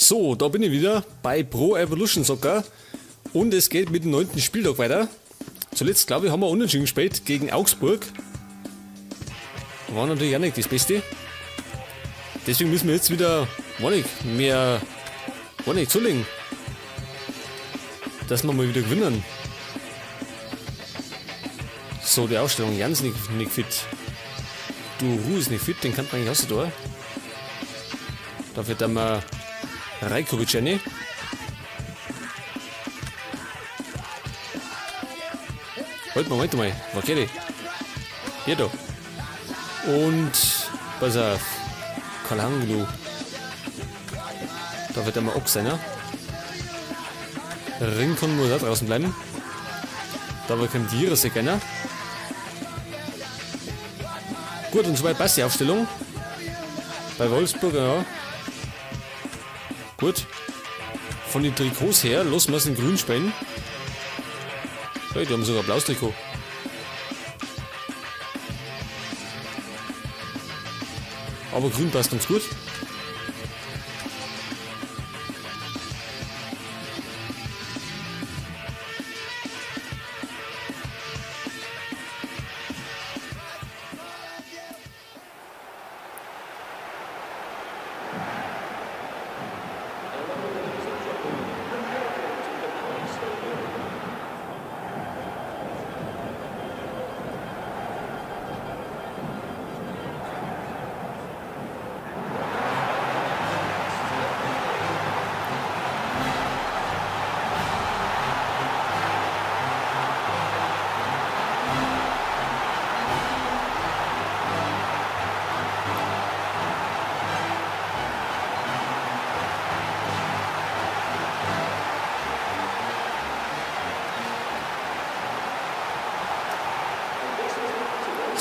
So, da bin ich wieder bei Pro Evolution Soccer und es geht mit dem 9. Spieltag weiter. Zuletzt, glaube ich, haben wir unentschieden gespielt gegen Augsburg. War natürlich auch nicht das Beste. Deswegen müssen wir jetzt wieder, weiß nicht, mehr, weiß nicht, zulegen. Dass wir mal wieder gewinnen. So, die Aufstellung. Jans nicht fit. Duru ist nicht fit, den kann man eigentlich auch so da. Dafür dann mal Rajkovic rein. Halt, Moment mal, was geht die? Hier da. Und, pass auf, Kalanglu. Da wird einmal Ochs sein, ne? Rincon muss auch draußen bleiben. Da bekommt Jirasek einer. Gut, und soweit passt die Aufstellung. Bei Wolfsburg, ja. Gut. Von den Trikots her, lassen wir es in grün spielen. Hey, die haben sogar blaues Trikot. Aber grün passt uns gut.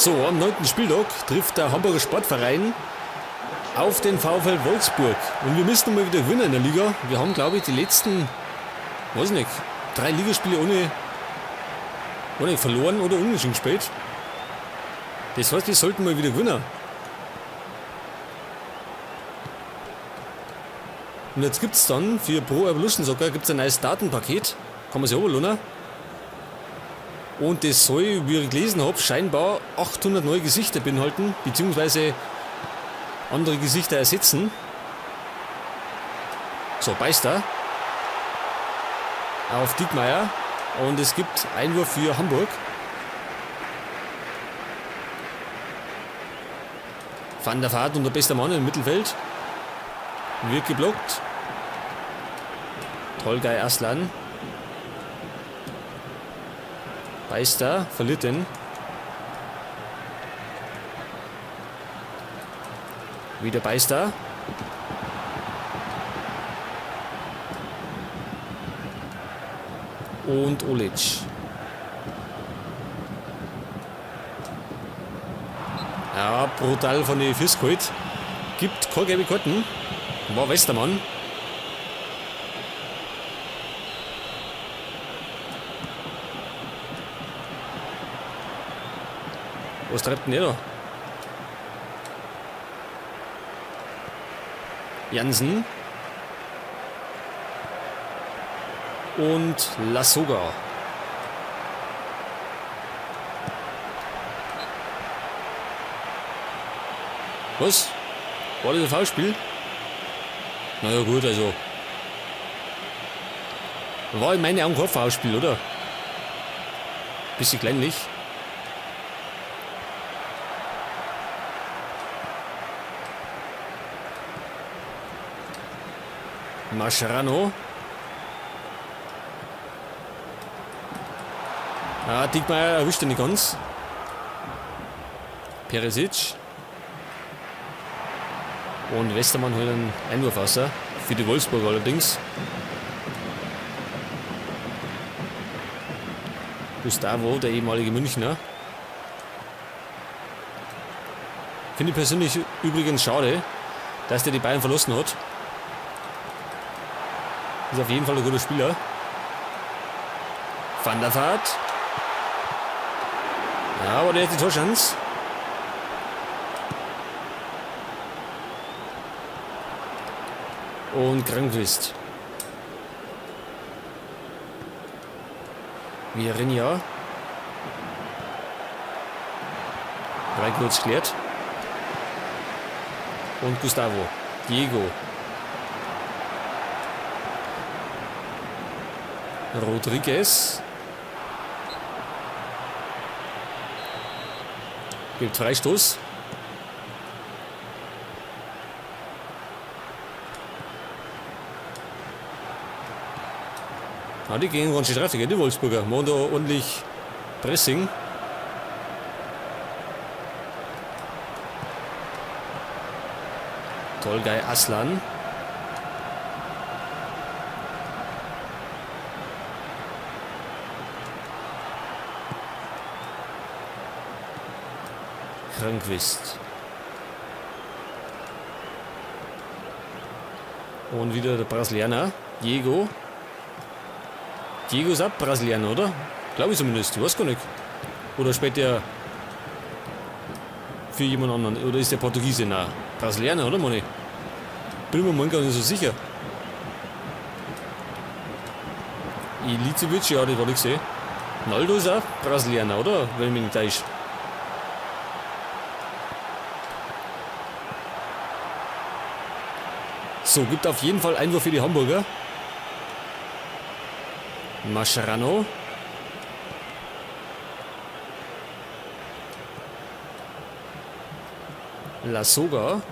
So, am 9. Spieltag trifft der Hamburger Sportverein auf den VfL Wolfsburg. Und wir müssen mal wieder gewinnen in der Liga. Wir haben, glaube ich, die letzten, weiß nicht, 3 Ligaspiele ohne verloren oder unentschieden gespielt. Das heißt, wir sollten mal wieder gewinnen. Und jetzt gibt's dann für Pro Evolution Soccer gibt's ein neues Datenpaket. Kann man sich runterladen. Und das soll, wie ich gelesen hab, scheinbar 800 neue Gesichter beinhalten, beziehungsweise andere Gesichter ersetzen. So, Beister auf Diekmeier und es gibt Einwurf für Hamburg. Van der Vaart und der beste Mann im Mittelfeld. Wird geblockt. Tolgay Aslan. Beister verliert den. Wieder Beister. Und Olic. Ja, brutal von den Füßen geholt. Gibt keine gelbe Karten. War Westermann. Was treibt denn der da? Jansen. Und Lasogga. Was? War das ein Foulspiel? Naja gut, also. War in meinen Augen kein Foulspiel, oder? Bisschen kleinlich. Mascherano. Ah, Diekmeier erwischt ihn nicht ganz. Perisic. Und Westermann holt einen Einwurf raus. Für die Wolfsburg allerdings. Gustavo, der ehemalige Münchner. Finde ich persönlich übrigens schade, dass der die Bayern verlassen hat. Ist auf jeden Fall ein guter Spieler. Van der Vaart. Ja, aber der hat die Torchance. Und Granqvist. Vierinha. Rajkovic klärt. Und Gustavo. Diego. Rodriguez. Gibt Freistoß. Ja, die gehen ganz schön treffig, die Wolfsburger. Machen da ordentlich Pressing. Tolgay Aslan. Granqvist. Und wieder der Brasilianer, Diego. Diego ist auch Brasilianer, oder? Glaube ich zumindest, ich weiß gar nicht. Oder spielt der für jemand anderen? Oder ist der Portugiese? Nein, Brasilianer, oder, Moni? Bin mir mal gar nicht so sicher. Ilicevic, ja, das war ich gesehen. Naldo ist auch Brasilianer, oder? Wenn ich mich nicht täusche. So, gibt auf jeden Fall Einwurf für die Hamburger. Mascherano. Lasogga.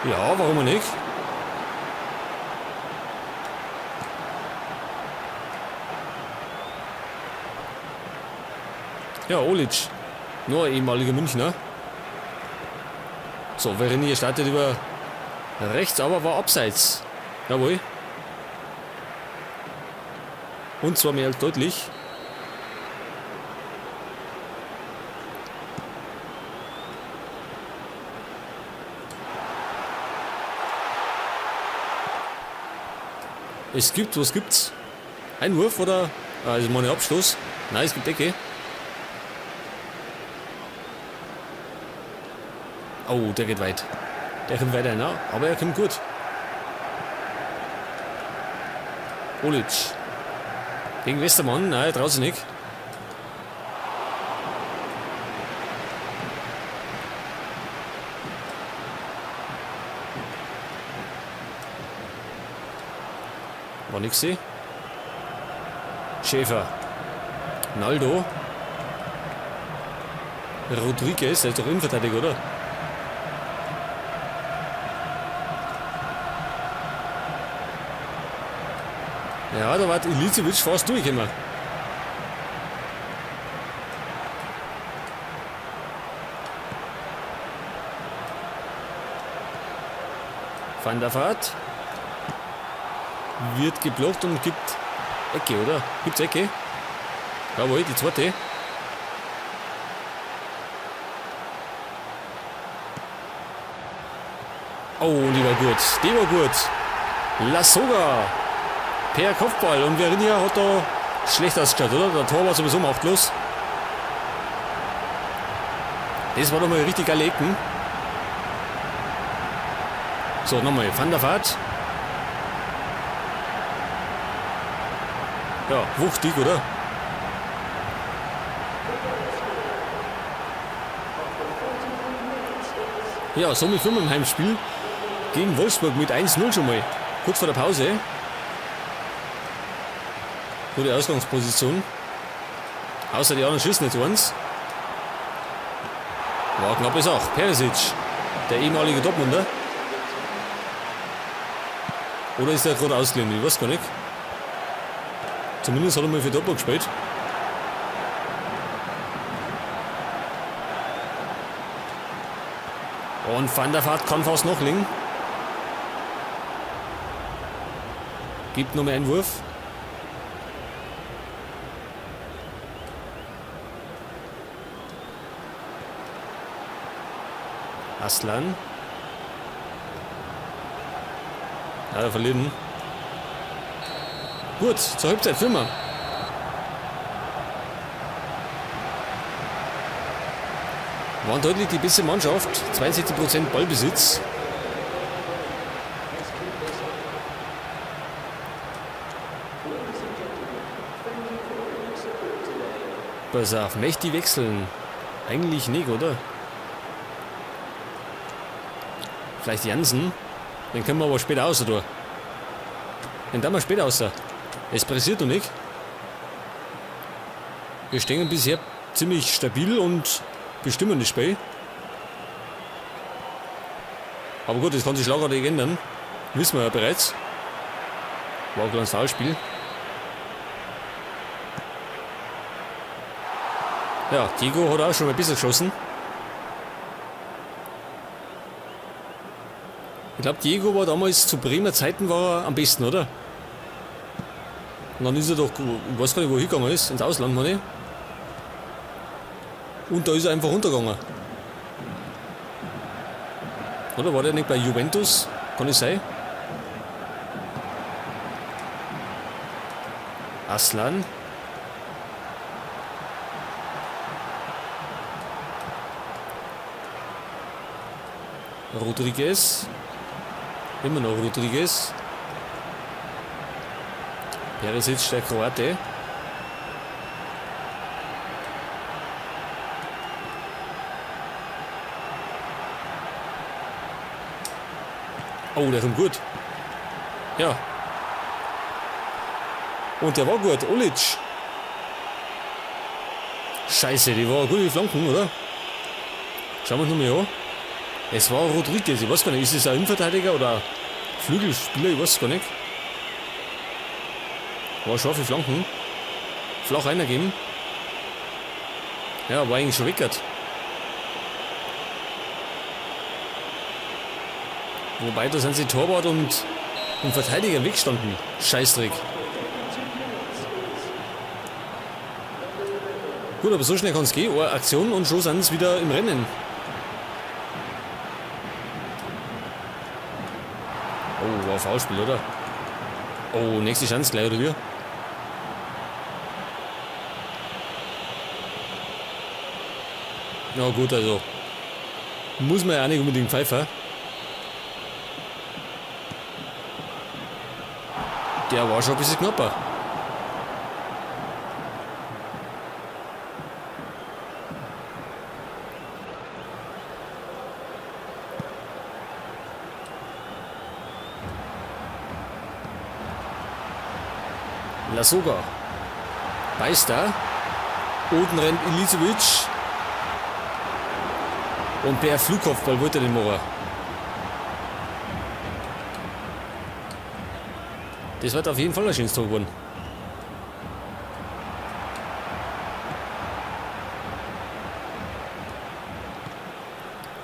Ja, warum nicht? Ja, Olic. Nur ein ehemaliger Münchner. So, Verenier startet über rechts, aber war abseits. Jawohl. Und zwar mehr als deutlich. Es gibt, was gibt's? Einwurf oder? Also meine Abstoß. Nein, es gibt Ecke. Oh, der geht weit. Der kommt weiter, ne? Aber er kommt gut. Olic. Gegen Westermann? Nein, traut sich nicht. War nix gesehen. Schäfer. Naldo. Rodriguez, der ist doch Innenverteidiger, oder? Ja, da war Ilicevic fast durch immer. Van der Vaart wird geblockt und gibt Ecke, oder? Gibt's Ecke? Jawohl, die zweite. Oh, die war gut. Die war gut. Lasogga. Per Kopfball. Und Vierinha hat da schlecht ausgeschaut, oder? Der Tor war sowieso machtlos. Das war nochmal richtig geile Ecken. So, nochmal. Van der Vaart. Ja, wuchtig, oder? Ja, somit führen wir im Heimspiel gegen Wolfsburg mit 1-0 schon mal. Kurz vor der Pause. Gute Ausgangsposition. Außer die anderen schießen nicht eins. War knappe Sache. Perisic, der ehemalige Dortmunder. Oder ist der gerade ausgeliehen? Ich weiß gar nicht. Zumindest hat er mal für Dortmund gespielt. Und Van der Vaart kann fast noch liegen. Gibt noch mehr Einwurf. Aslan. Ja, da verlieren. Gut, zur Halbzeit führen wir. Waren deutlich die beste Mannschaft. 62% Ballbesitz. Pass auf, möchte ich wechseln? Eigentlich nicht, oder? Vielleicht Jansen? Den können wir aber später außer tun. Den tun wir später außer. Es pressiert noch nicht. Wir stehen bisher ziemlich stabil und bestimmen das Spiel. Aber gut, das kann sich schlagartig ändern. Wissen wir ja bereits. War ein kleines Foulspiel. Ja, Diego hat auch schon mal ein bisschen geschossen. Ich glaube, Diego war damals zu Bremer Zeiten war er am besten, oder? Und dann ist er doch, ich weiß gar nicht, wo er hingegangen ist, ins Ausland, meine ich. Und da ist er einfach runtergegangen. Oder war der nicht bei Juventus? Kann es sein? Aslan. Rodriguez. Immer noch Rodriguez. Perisic, der Kroate. Oh, der kommt gut. Ja. Und der war gut. Olic. Scheiße, die war gut Flanken, oder? Schauen wir uns nochmal an. Es war Rodriguez, ich weiß gar nicht, ist es ein Innenverteidiger oder Flügelspieler, ich weiß gar nicht. War scharfe Flanken. Flach reingegeben. Ja, war eigentlich schon weggert. Wobei, da sind sie Torwart und Verteidiger weggestanden. Scheißdreck. Gut, aber so schnell kann's gehen. Eine Aktion und schon sind sie wieder im Rennen. Oh, war Foulspiel, oder? Oh, nächste Chance gleich, oder wie? Ja gut, also muss man ja auch nicht unbedingt pfeifen. Der war schon ein bisschen knapper. Lasogga. Beister. Unten rennt Ilisevic. Und per Flugkopfball wollte er den machen. Das wird auf jeden Fall ein schönes Tor geworden.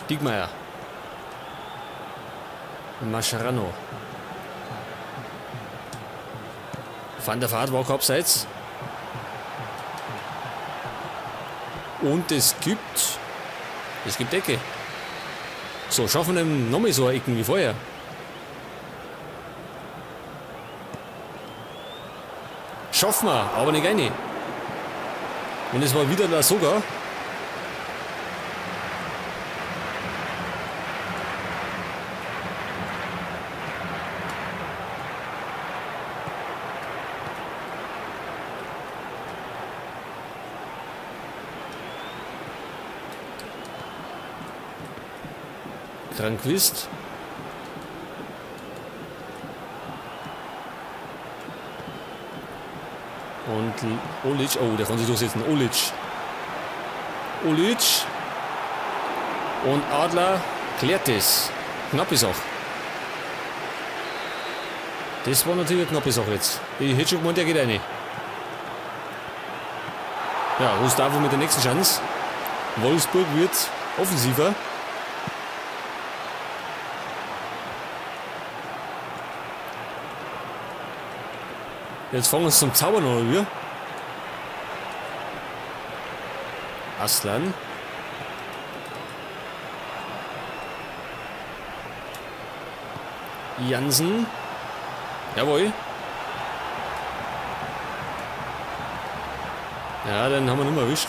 Diekmeier. Mascherano. Van der Vaart war abseits. Und es gibt Ecke. So, schaffen wir nochmal so eine Ecken wie vorher. Schaffen wir, aber nicht eine. Und es war wieder Lasogga. Granqvist. Und Olic, oh, der kann sich durchsetzen. Olic. Olic. Und Adler klärt es. Knappe Sache. Das war natürlich eine knappe Sache jetzt. Ich hätte schon gemeint, der geht rein. Ja, Gustavo mit der nächsten Chance. Wolfsburg wird offensiver. Jetzt fangen wir uns zum Zaubern oder wie? Aslan. Jansen. Jawohl. Ja, den haben wir nicht mehr erwischt.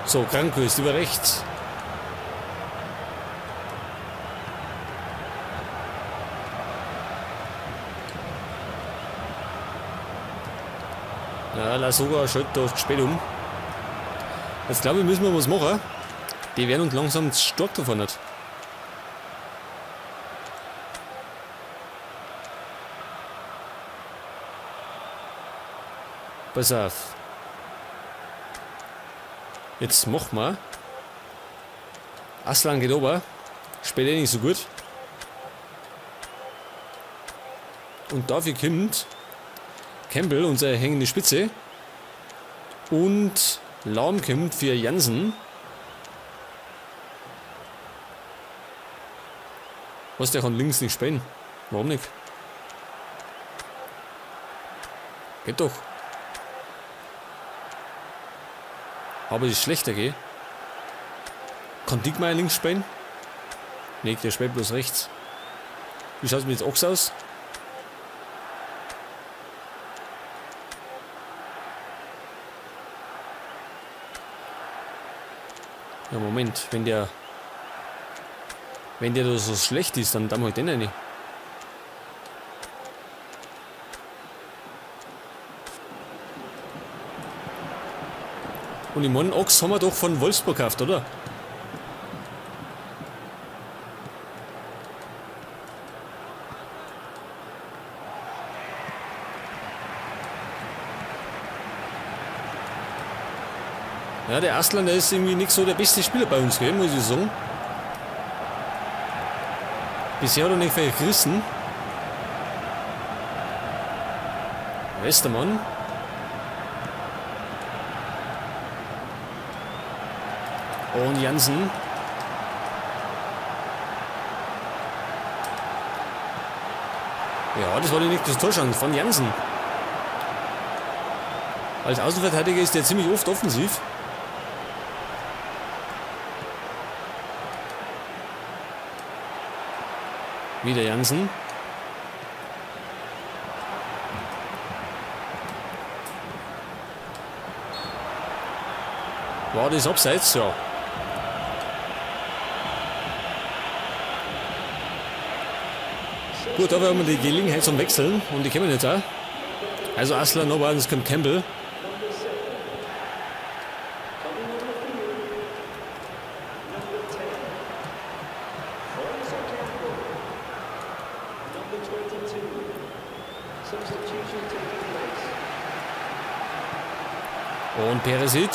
So, Granqvist über rechts. Ja, Lasogga schaltet da spät um. Jetzt glaube ich, müssen wir was machen. Die werden uns langsam stark davon nicht. Pass auf. Jetzt machen wir. Aslan geht ober. Spielt eh nicht so gut. Und dafür kommt Campbell, unsere hängende Spitze. Und Lahm kommt für Jansen. Was, der kann links nicht spielen? Warum nicht? Geht doch. Aber ist schlechter, gell? Kann Diekmeyer links spielen? Ne, der spielt bloß rechts. Wie schaut's mit Ochs aus? Ja, Moment, wenn der da so schlecht ist, dann wir halt den rein. Und ich meine, Ochs haben wir doch von Wolfsburg gekauft, oder? Ja, der Aslan, der ist irgendwie nicht so der beste Spieler bei uns, gell, muss ich sagen. Bisher hat er nicht viel gerissen. Westermann. Und Jansen. Ja, das war die nächste Torchance von Jansen. Als Außenverteidiger ist der ziemlich oft offensiv. Wieder Jansen. War das abseits? Ja. Gut, da haben wir die Gelegenheit zum Wechseln und die kommen jetzt auch. Also Aslan, noch es kommt Campbell. Und Perisic.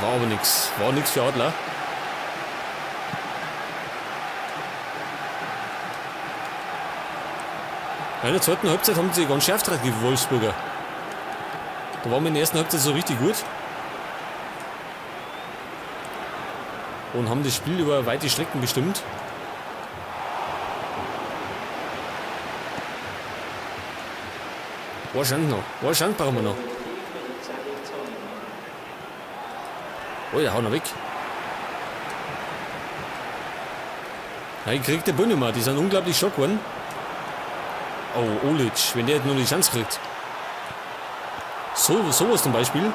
War aber nix. War nix für Adler. Ja, in der zweiten Halbzeit haben sie ganz schärf drauf, die Wolfsburger. Da waren wir in der ersten Halbzeit so richtig gut. Und haben das Spiel über weite Strecken bestimmt. Eine Chance noch. Eine Chance brauchen wir noch. Oh, der haut noch weg. Ja, ich krieg den Ball nicht mehr. Die sind unglaublich stark geworden. Oh, Olic, wenn der jetzt nur die Chance kriegt. So, sowas zum Beispiel.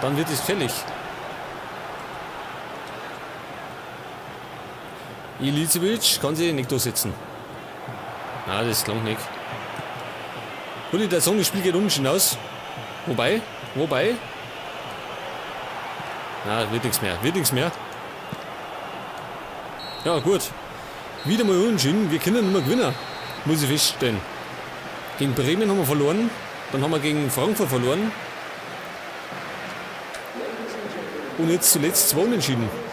Dann wird es gefährlich. Ilicevic kann sich nicht durchsetzen. Na, das langt nicht. Gut, ich würde sagen, das Spiel geht unentschieden aus. Wobei. Na, wird nichts mehr, wird nichts mehr. Ja, gut. Wieder mal unentschieden. Wir können nicht mehr gewinnen, muss ich feststellen. Gegen Bremen haben wir verloren. Dann haben wir gegen Frankfurt verloren. Und jetzt zuletzt 2 unentschieden.